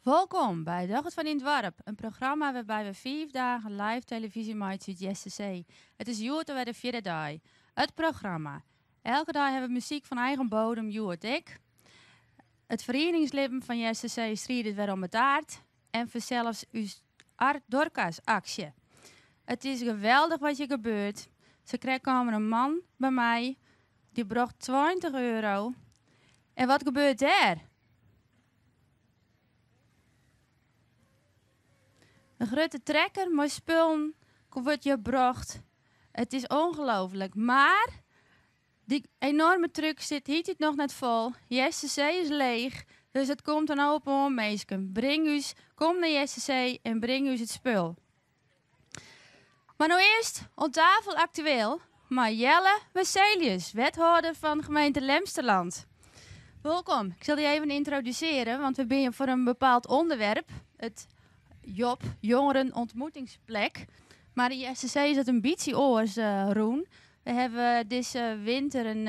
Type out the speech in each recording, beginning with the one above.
Wolkom by Doch it foar dyn doarp, in programma wêrby we fiif dagen live televyzje meitsje út Eastersee. It is hjoed alwer de fjirde dei. It programma. Elke dei hawwe we muzyk fan eigen bodem, hjoed ek. It ferieningslibben fan Eastersee striidet wer om it aard en fansels ús Art Dorcas aksje. It is geweldich wat hjir gebeurt. Sakrekt kaam der in man by my, dy brocht 20 euro. En wat gebeurt dêr? In grutte trekker mei spullen wurdt hjir brocht. It is ongelooflik. Mar dy enorme truck sit hieltyd noch net fol. Eastersee is leech, dus it komt der no op oan minsken. Bring ús, kom nei Eastersee en bring ús it spul. Mar no earst oan tafel aktueel mei Jelle Wesselius, wethâlder fan gemeente Lemsterland. Wolkom. Ik sil dy even yntrodusearje, want we binne foar in bepaald ûnderwerp, it JOP, Jongeren Ontmoetingsplek. Mar yn Eastersee is dat in bytsje oars rûn. We hawwe dizze winter in,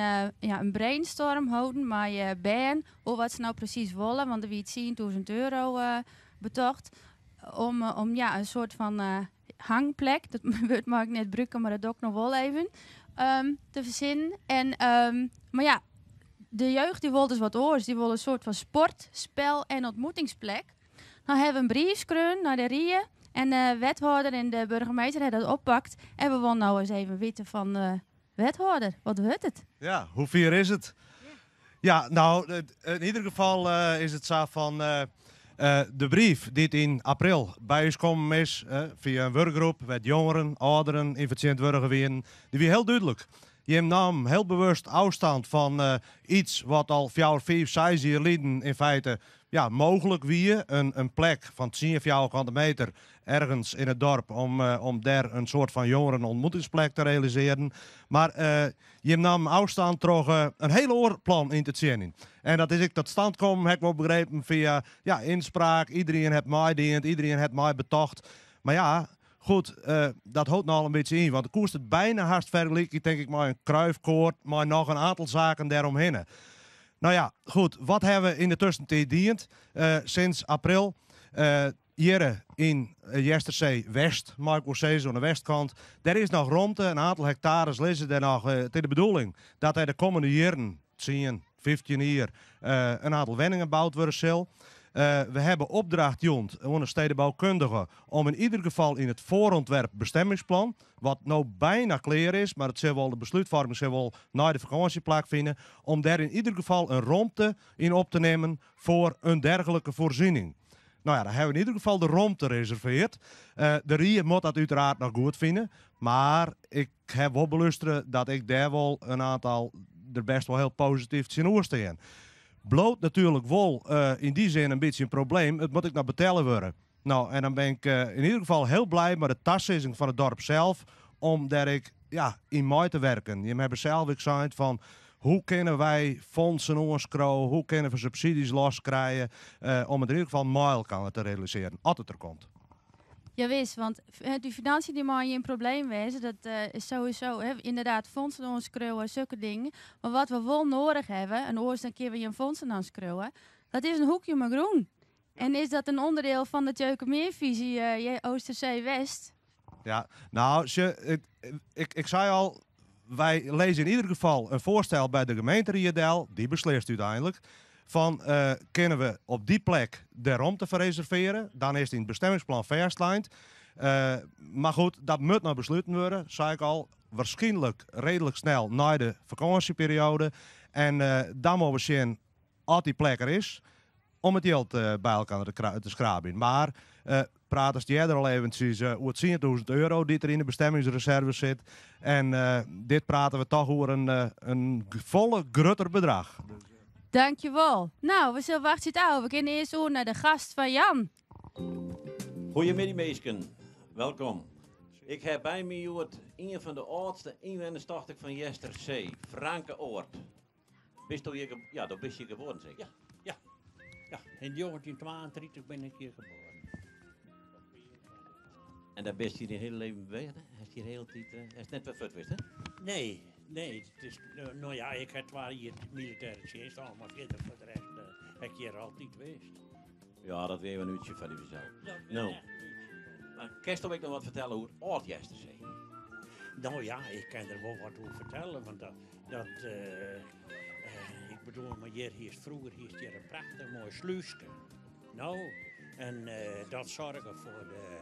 ja, in brainstorm holden mei bern oer wat se no presys wolle, want der wie 10.000 euro betocht om, om ja, in soart fan hangplek, dat wurd mei ik net brûke, mar dat doch ik noch wol even, te fersinnen. En, mar ja, de jeugd dy wol dus wat oars. Dy wol in soart fan sport, spel en ontmoetingsplek. No hawwe we in brief skreaun nei de rie en de wethâlder en de burgemeester ha dat oppakt. En we wolle no ris even witte fan de wethâlder, wat wurdt it? Ja, hoe fier is it? Ja, no, yn ieder gefal is it sa fan de brief dy't yn april by ús kommen is fia in wurkgroep wêr't jongeren, âlderen yn fertsjintwurdige wienen, dy wie hiel dúdlik. Jim namen hiel bewust ôfstân fan iets wat al fjouwer, fiif, seis jier liden yn feite ja, mooglik wie, in plek fan tsien fjouwerkante meter ergens yn it dorp om, om dêr in soart fan jongerenontmoetingsplek te realisearjen. Mar jim namen ôfstân troch in hiel oar plan yn te tsjinjen. En dat is ek tot stand kommen, ha ik wol begrepen, fia ja, ynspraak. Iderien hat meidiend, iderien hat mei betocht. Mar ja, goed, dat hold no al in bytsje yn, want do koest it byna hast fergelykje, tink ik, mei in Cruyffkoart, mei noch in oantal saken dêromhinne. No ja, goed, wat hawwe we yn de tuskentiid dien? Sinds april, hjirre yn Eastersee West, mei ik wol sizze, oan de westkant, dêr is noch romte, in oantal hektares lizze dêr noch. It is de bedoeling dat dêr de kommende jierren, tsien, 15 jier, in oantal wenningen boud wurde sil. We hawwe opdracht jûn oan de stedeboukundige om yn ieder gefal yn it foarontwerp bestemmingsplan, wat no byna klear is, mar it sil wol, de beslútfoarming sil wol nei de fakânsje plakfine, om dêr yn ieder gefal in romte yn op te nimmen foar in dergelike foarsiening. No ja, dan hawwe we yn ieder gefal de romte reserveard. De rie moat dat úteraard noch goed fine, mar ik haw wol belústere dat ek dêr wol in oantal der bêst wol hiel posityf tsjinoer stean. Bliuwt natuerlik wol yn dy sin in bytsje in probleem, it moat ek noch betelle wurde. No, en dan bin ik yn ieder gefal hiel blij mei de tasizzing fan it dorp sels om dêr ek ja, yn mei te werken. Jim hawwe sels ek sein fan hoe kinne wy fondsen oanskriuwe, hoe kinne we subsidies loskrije om it yn ieder gefal mei elkoar te realisearjen, as it der komt. Jawis, want dy finansje dy mei gjin probleem wêze. Dat is sowieso, hè, ynderdaad fondsen oanskriuwe, sokke dingen. Mar wat we wol noadich hawwe, en oars dan kinne we gjin fondsen oanskriuwe, dat is in hoekje mei grûn. En is dat in ûnderdiel fan de Tjeukemeerfisy Oosterzee West? Ja, no, sjoch, ik, ik sei al, wy lizze yn ieder gefal in foarstel by de gemeenteried del, dy beslist úteinlik, fan uh, kinne we op dy plek de romte foar reservearje, dan is it yn it bestemmingsplan fêstlein. Uh, mar goed, dat moat noch besluten wurde, sei ik al, waarskynlik reedlik snel nei de fakânsjeperioade. En uh, dan moatte we sjen As dy plek der is, om it jild by elkoar te skraabjen. Mar pratest earder al eventsjes oer 10.000 euro dy't der yn de bestemmingsreserve sit. En dit prate we toch oer in folle grutter bedrach. Dankjewol. No, we sille wachtsje it ôf. We gean earst oer nei de gast fan Jan. Goeiemiddei minsken, welkom. Ik ha by my hjoed ien fan de âldste ynwenners tocht ik fan Eastersee, Franke Oort. Bisto hjir, ja, do bist hjir geboren seker? Ja, ja. Ja, yn 1932 bin ik hjir geboren. En dêr bist hjir dyn hiele leven west? Hast hjir hiele tiid, uh, hast net wer fuort west, hè? Nee, nee. It is, no ja, ik ha twa jier militêre tsjinst hân, mar fierder foar de rest uh, ha ik hjir altyd west. Ja, dat wie even in útsje foar dy fansels. Dat wie No. echt in útsje. Maar kinst do ek noch wat fertelle oer âld Eastersee? No ja, ik kin der wol wat oer fertelle, want dat, dat eh, eh, ik bedoel, mar hjir hiest froeger hiest hjir in prachtich moai slúske. No, en eh, dat soarge foar de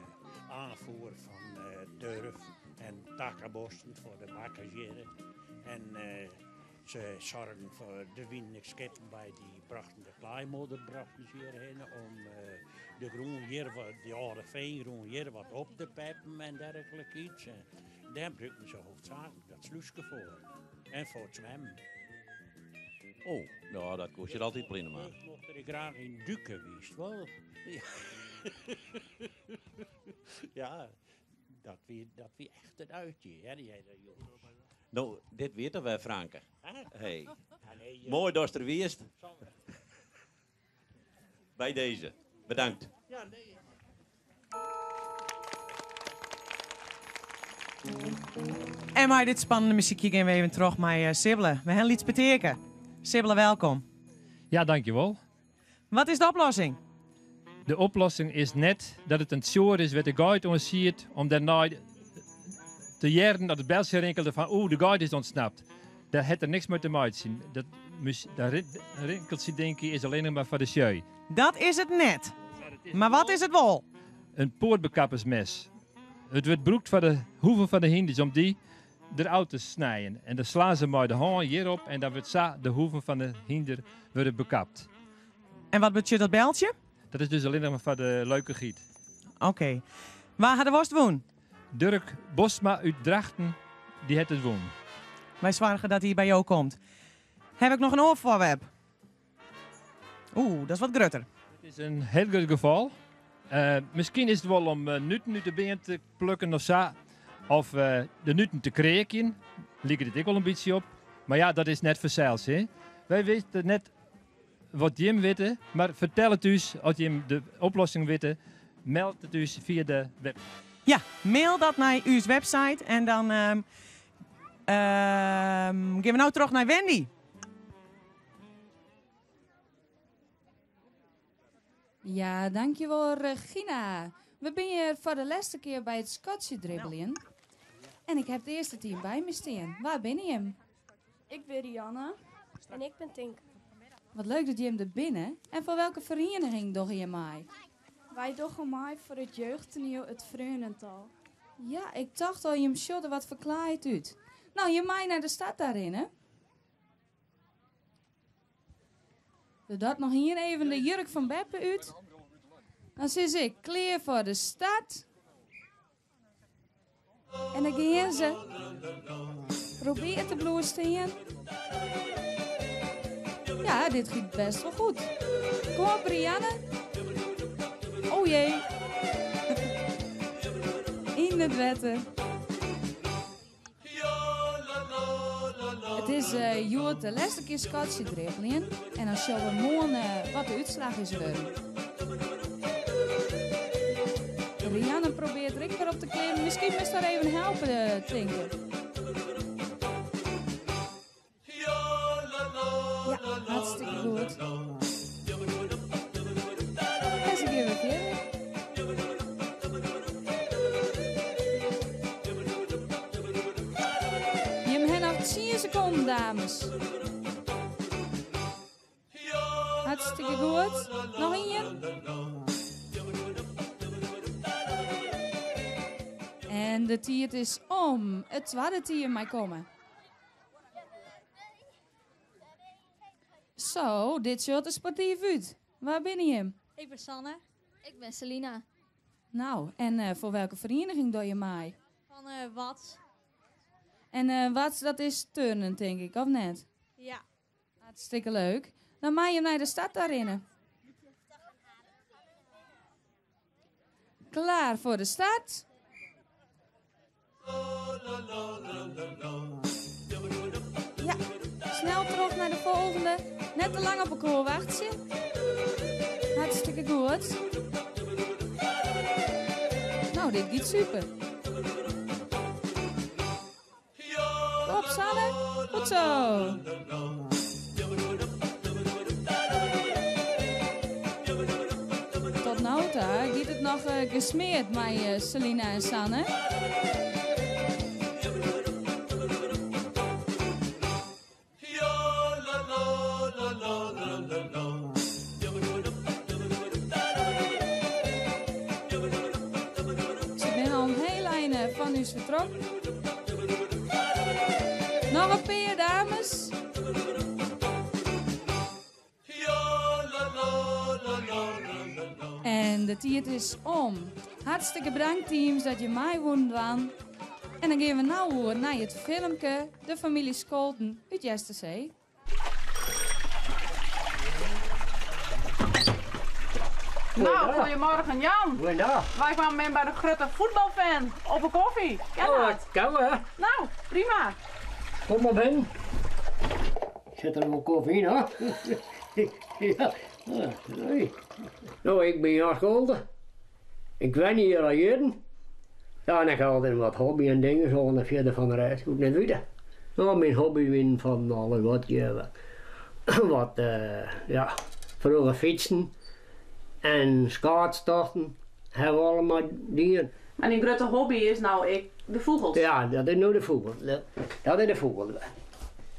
aanvoer fan eh, turf en takkebosten foar de bakkers hjir. En eh, se soargen foar, der wienen ek skippen by dy brachten de klaaimodder brachten se hjirhinne om de grûn hjir, de âlde feangrûn hjir wat op te peppen en dergelijke iets. En dêr brûkten se hoofdzaaklik dat slúske foar. En foar it swimmen. Oh, ja, dat koest hjir altyd pline mar. Ik mocht der graach yn duke, wist wol. Ja, dat wie, dat wie echt it uitje, hè, dy hele jûn. No, dit wie it dan wer, Franke. Hè? Hey. Ja, nee, eh, Moai datst der wiest. Zal- By dizze. Bedankt. Ja, nee. En mei dit spannende muzykje gean we even troch mei eh, Sibbele. We ha in lyts petearke. Sibbele, welkom. Ja, dankjewol. Wat is de oplossing? De oplossing is net dat it in tsjoar is wêr't de geit oan siet om dêrnei te hearren dat it beltsje rinkelde fan oeh, de geit is ûntsnapt. Dêr hat er niks mei te meitsjen. Dat, dat rinkeltsje dinkje is allinnich mar foar de sjeu. Dat is it net. Mar wat is it wol? In poatbekappersmes. It wurdt brûkt foar de hoeven fan de hynders om dy derôf te snijen. En dan slaan se mei de hân hjirop en dan wurdt sa de hoeven fan de hynder wurde bekapt. En wat betsjut dat beltsje? Dat is dus allinnich mar foar de leukichheid. Oké. Wa hat de worst wûn? Durk Bosma út Drachten, dy hat it wûn. Wy soargje dat hy by jo komt. Haw ik noch in oar foarwerp? Oeh, dat is wat grutter. Dit is in hiel grut gefal. Miskien is it wol om nuten út de beam te plukken of sa. Of de nuten te kreakjen. Liket it ek wol in bytsje op. Mar ja, dat is net fansels, hè. Wy witte net wat jim witte, mar fertel it ús as jim de oplossing witte. Meld it ús fia de website. Ja, mail dat nei ús website en dan gean we no troch nei Wendy. Ja, dankjewol Regina. We binne hjir foar de lêste kear by it skatsje dribbeljen. En ik ha it earste team by my stean. Wa binne jim? Ik bin Rianne. En ik bin Tinke. Wat leuk dat jim der binne. En foar welke ferieniging dogge jim mei? Wy dogge mei foar it jeugdtoaniel It Freonental. Ja, ik tocht al, jim sjogge der wat ferklaaid út. No, jim meie nei de start ta rinne. Doe dat noch ien even de jurk fan Beppe út. Dan sis ik, klear foar de start. En dan gean se. Probeer te bliuwe stean. Ja, dit giet best wol goed. Kom op, Rianne. Oh jee. Yn it wetter. It is hjoed de lêste kear skatsje dribbeljen en dan sjogge we moarn wat de útslach is wurden. Rianne probeart der ek wer op te klimmen. Miskien moatst har even helpe, Tinke. Ja, hartstikke goed. En se gean wer fierder. Jim ha noch tsien sekonden, dames. Hartstikke goed. Noch ien. En de tiid is om. It twadde team mei komme. Zo, dit sjocht der sportyf út. Wa binne jim? Ik bin Sanne. Ik bin Selina. No, en eh, foar welke ferieniging doch je mei? Fan uh, Wats. En uh, Wats, dat is turnen, tink ik, of net? Ja. Hartstikke leuk. Dan mei je nei de start ta rinne. Klaar foar de start. Ja, snel troch nei de folgjende. Net te lang op elkoar wachtsje. Hartstikke goed. No, dit giet super. Kom op, Sanne. Goed zo. Tot no ta giet it noch gesmeard mei Selina en Sanne. Se binne al in hiel ein fan ús fertrokken. Noch in pear dames. En de tiid is om. Hartstikke bedankt teams dat je mei woenen dwaan. En dan gean we no oer nei it filmke De Familie Scholten út Eastersee. Nou, goedemorgen Jan. Goeiedag. Wy kwamen by de grutte fuotbalfan op 'e koffie. Ken Oh, dat? ken we, hè? Nou, prima. Kom maar binnen. Zit er wel koffie in, hoor? ja. Nee. Nou, ik ben Jan Scholten. Ik wen hier al jaren. Ja, en ik heb altijd wat hobby en dingen zo en verder van de rest goed net weten. Nou, mijn hobby winnen van alles wat je wat eh, ja, vroeger fietsen en schaatstochten hebben we allemaal dieren. En dyn grutte hobby is no ek de fûgels. Ja, dat is no de fûgel. Dat, dat is de fûgel.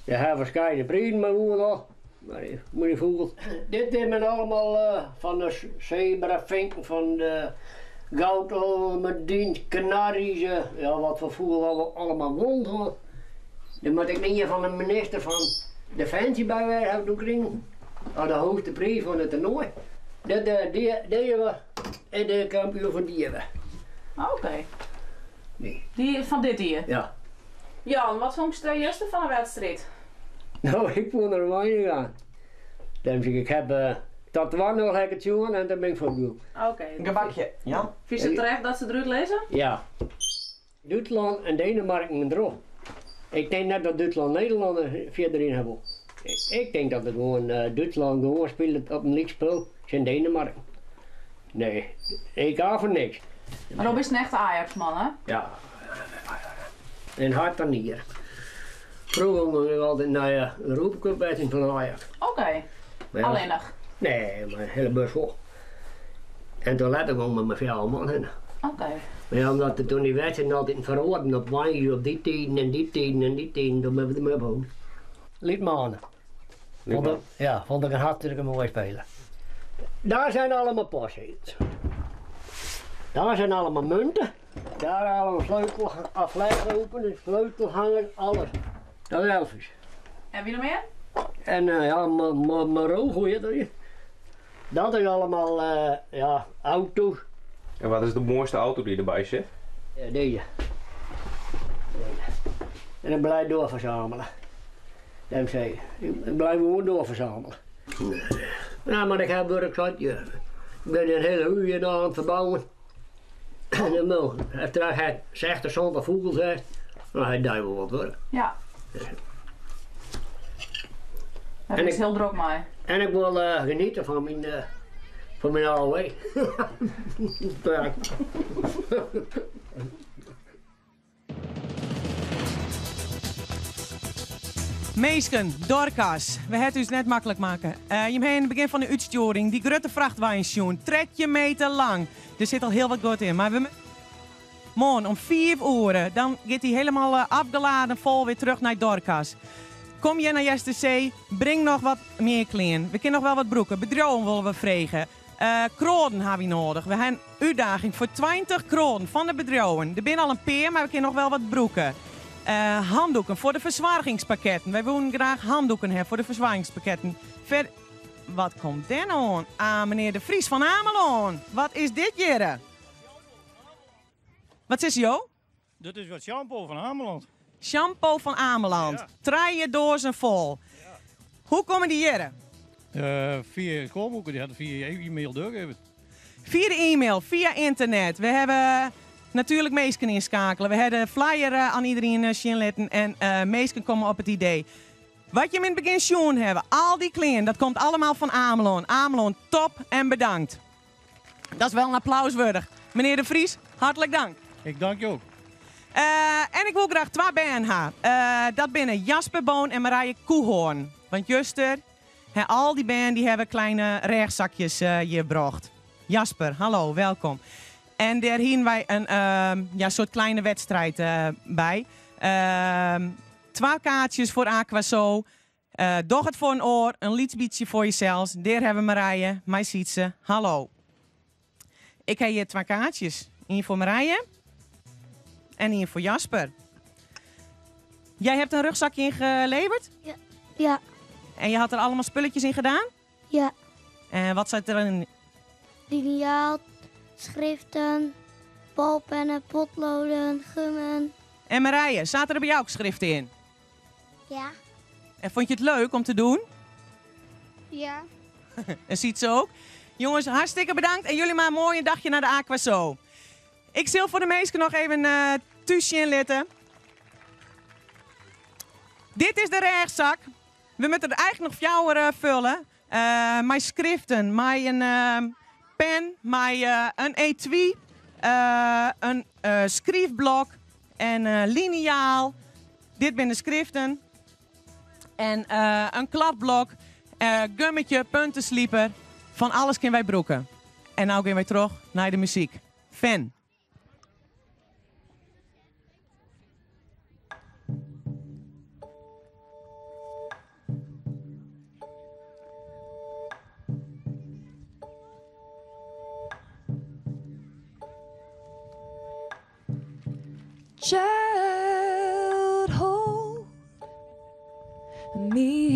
Je hebt waarschijnlijk prizen maar hoe nog. Maar die, maar die fûgels. Dit is met allemaal eh, van de zebravinken, van de goudolmen, kanaries. eh, ja, wat voor fûgel we allemaal won hoor. Dan moet ik niet van de minister van Defensie bij wij hebben doen krijgen. Ah, de hoogste prijs van het toernooi. Dat, eh, die, die hebben en de kampioen van die hebben. Oké. Nee. Die is fan dit jier. Ja. Jan, wat fûnst do juster fan de wedstriid? Nou, ik vond er weinig aan. Daarom zeg ik, ik heb uh, tot 2-0 heb ik het sjoen en dan ben ik voortgegaan. Oké. Een gebakje, Jan. Fynst it terecht dat se derút lizze? Ja. Duitsland en Denemarken een droeg. Ik denk net dat Duitsland Nederland er verder in hebben. Ik, ik denk dat het gewoon uh, Duitsland gewoon speelt op een spul in Denemarken. Nee, ik ga voor niks. Maar Rob is een echte Ajax-man, hè? Ja. En hart en nier. Vroeger ging ik altijd naar de Europa Cup wedstrijd van Ajax. Oké. Maar ja, Allinnich. Nee, maar een hele bus vol. En toen later ging ik met mijn vier man heen. Oké. Maar ja, omdat er toen die wedstrijd altijd verhoorden op wijze op die tijden en die tijden en die tijden, toen hebben we ermee opgehouden. Liedmanen. Vond ik, ja, vond ik een hartstikke mooi speler. Daar zijn allemaal postzegels. Daar zijn allemaal munten. Daar allemaal sleutel, afleidopeners, sleutelhangers, alles. Dat is Elvis. En wie nog meer? En uh, ja, Maro, hoe heet dat? Dat is allemaal uh, ja, auto's. En wat is de mooiste auto die erbij zit? Ja, deze. Deze. En ik blijf doorverzamelen. Daarom zeg ik, ik blijf gewoon doorverzamelen. Nou, maar ik heb werk zat. Ja. Ik ben een hele uur aan het verbouwen. En dan moet Efter hij 60 zonder vogels heeft, dan hij daar wel wat werk. Ja. Daar is heel druk mee. En ik wil uh, genieten van mijn, uh, van mijn AOW. Ja. Meesken, Dorcas, we het dus net makkelijk maken. Uh, je hebt in het begin van de uitsturing die grote vrachtwagen sjoen, 13 meter lang. Er zit al heel wat goed in, maar we Morgen om 4 uur, dan gaat hij helemaal uh, afgeladen vol weer terug naar Dorcas. Kom je naar Eastersee, breng nog wat meer kleren. We kunnen nog wel wat broeken. Bedroom willen we vregen. Uh, kronen hebben we nodig. We hebben een uitdaging voor 20 kronen van de bedrogen. Er zijn al een peer, maar we kunnen nog wel wat broeken. Uh, handdoeken voor de verzorgingspakketten. Wij willen graag handdoeken hebben voor de verzorgingspakketten. Ver... Wat komt daar nou aan? Ah, meneer de Vries van Amelon. Wat is dit, Jere? Wat is jo? Dit is wat shampoo van Ameland. Shampoo van Ameland. Ja. Trije dozen vol. Ja. Hoe komen die jere? Uh, via Koolboeken, die hadden via e-mail doorgegeven. Via de e-mail, via internet. We hebben natuurlijk Meesken inschakelen. We hebben flyer aan iedereen uh, en uh, Meesken komen op het idee. Wat je in het begin sjoen hebben, al die kleren, dat komt allemaal van Amelon. Amelon, top en bedankt. Dat is wel een applaus waardig. Meneer de Vries, hartelijk dank. Ik dank je ook. Uh, en ik wil graag twee band ha. Uh, dat binnen Jasper Boon en Marije Koehoorn. Want juster, he, al die band die hebben kleine rugzakjes uh, hier gebracht. Jasper, hallo, welkom. En dêr hiene wy in ja, soort kleine wedstrijd by. Twa kaartsjes foar Aqua Zoo. Doch it foar in oar, in lyts bytsje foar jesels. Dêr hawwe we Marije mei Sytse. Hallo. Ik ha hjir twa kaartsjes. Ien foar Marije en ien foar Jasper. Jij hebt een rugzakje ingeleverd? Ja. Ja. En je had er allemaal spulletjes in gedaan? Ja. En wat zat erin? Liniaal, schriften, balpennen, potloden, gummen. En Marije, zaten er bij jou ook schriften in? Ja. En vond je het leuk om te doen? Ja. En Sytse ook. Jongens, hartstikke bedankt. En jullie maar een mooi dagje naar de Aqua Zoo. Ik sil foar de minsken noch even uh, thús sjen litte. Dit is de rêchsek. We moatte der eigentlik noch fjouwer uh, folje. Uh, mei skriften, mei in uh, pen, mei uh, in etui, uh, in uh, skriuwblok en uh, liniaal. Dit binne de skriften. En uh, in kladblok, uh, gummetje, puntesliper. Fan alles kinne wy brûke. En no gean wy troch nei de muzyk. Fan. Child, hold me.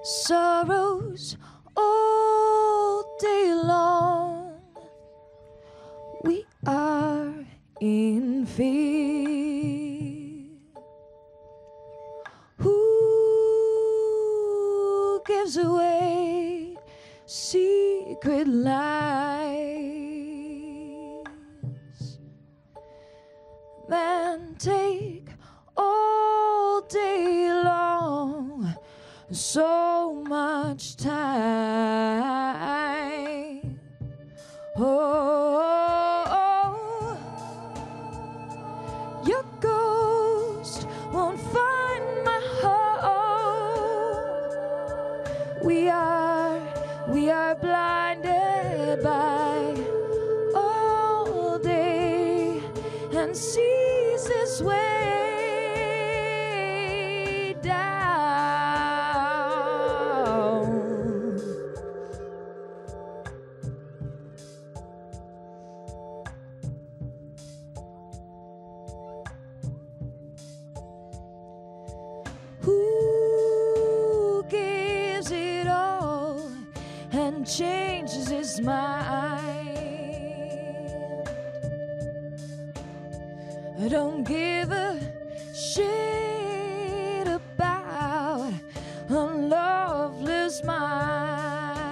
Sorrows all day long. We are in fear. Who gives away secret lies? Men take all day long so much time. Oh, oh, your ghost won't find my home. We are, we are blinded by all day and sees this way down. Who gives it all and changes his mind? I don't give a shit about a loveless mind.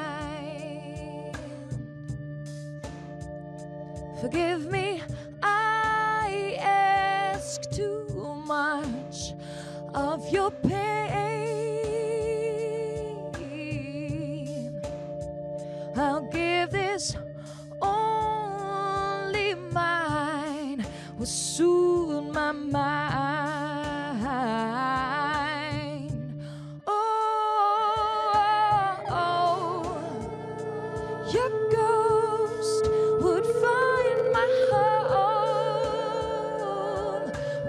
Forgive me, I ask too much of your pain. I'll give this only mine will soon my mind. Oh, oh, your ghost would find my home.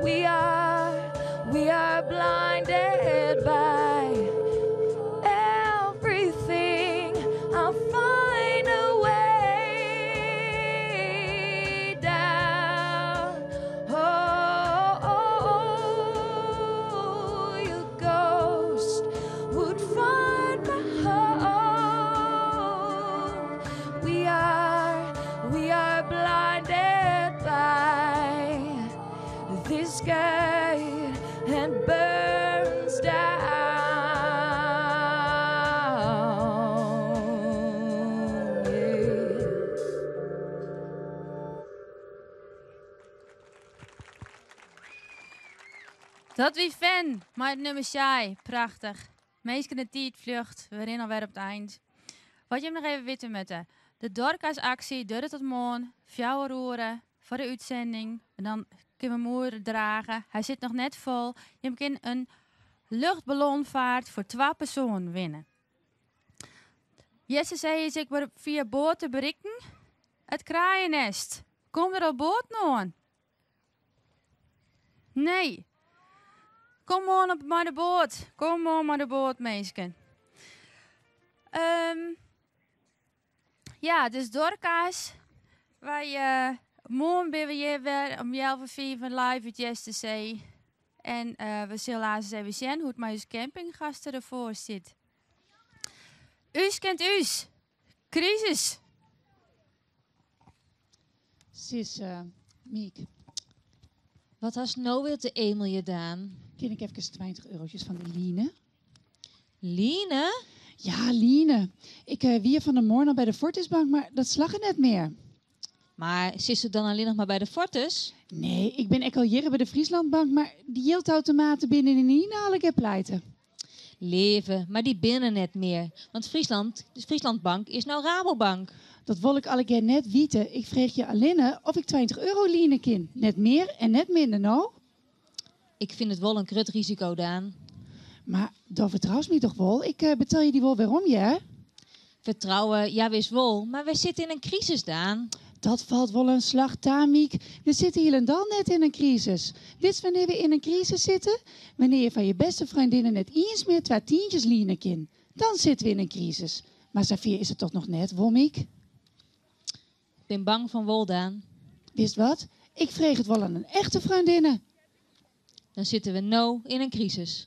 We are, we are blinded by everything. I'll find a way down. Oh, oh, oh, your ghost would find my home. We are, we are blinded by this gate and burns down. Yeah. Dat wie Fan mei it nûmer Shy. Prachtich. Minsken de tiid fljocht, we rinne alwer op it ein. Wat jim noch even witte moatte. De Dorcas-aksje duorret tot moarn, 4 oere, foar de útsending. En dan kinne we 'm oerdrage. Hy sit noch net fol. Jim kinne in luchtballonvaart foar twa persoanen winne. Eastersee is ek wer fia boat te berikken. It Kraaiennest. Komme der al boaten oan? Nee. Kom oan op mei de boat. Kom oan mei de boat, minsken. Um, ja, dus Dorcas. Wy, uh, moarn binne we hjir wer om 4:30 live út Eastersee. En uh, we sille aanst even sjen hoe't it mei ús campinggasten derfoar sit. Us kent ús. Krisis. Sis, uh, Miek. Wat hast no wer te emeljen, Daan? Kin ik even 20 eurootjes fan dy liene? Liene? Ja, liene. Ik uh, wie fan 'e moarn al by de Fortisbank, mar dat slagge net mear. Mar sitsto dan allinnich mar by de Fortis? Nee, ik bin ek al jierren by de Frieslandbank, mar dy jildautomaten binne ynienen allegear pleite. Leave, mar dy binne net mear. Want Friesland, de Frieslandbank is no Rabobank. Dat wol ik allegear net witte. Ik freegje allinne oft ik 20 euro liene kin. Net mear en net minder, no? Ik fyn it wol in grut risiko, Daan. Mar do fertroust my dochs wol? Ik uh, betelje dy wol werom, ja? Fertrouwen, ja wis wol. Mar wy sitte yn in krisis, Daan. Dat falt wol in slach ta, Miek. We sitte hielendal net yn in krisis. Witst wannear't we yn in krisis sitte? Wannear't je fan je bêste freondinne net iens mear twa tientsjes liene kin. Dan sitte we yn in krisis. Mar safier is it dochs noch net, wol, Miek? Ik bin bang fan wol, Daan. Witst wat? Ik freegje it wol oan in echte freondinne. Dan sitte we no yn in krisis.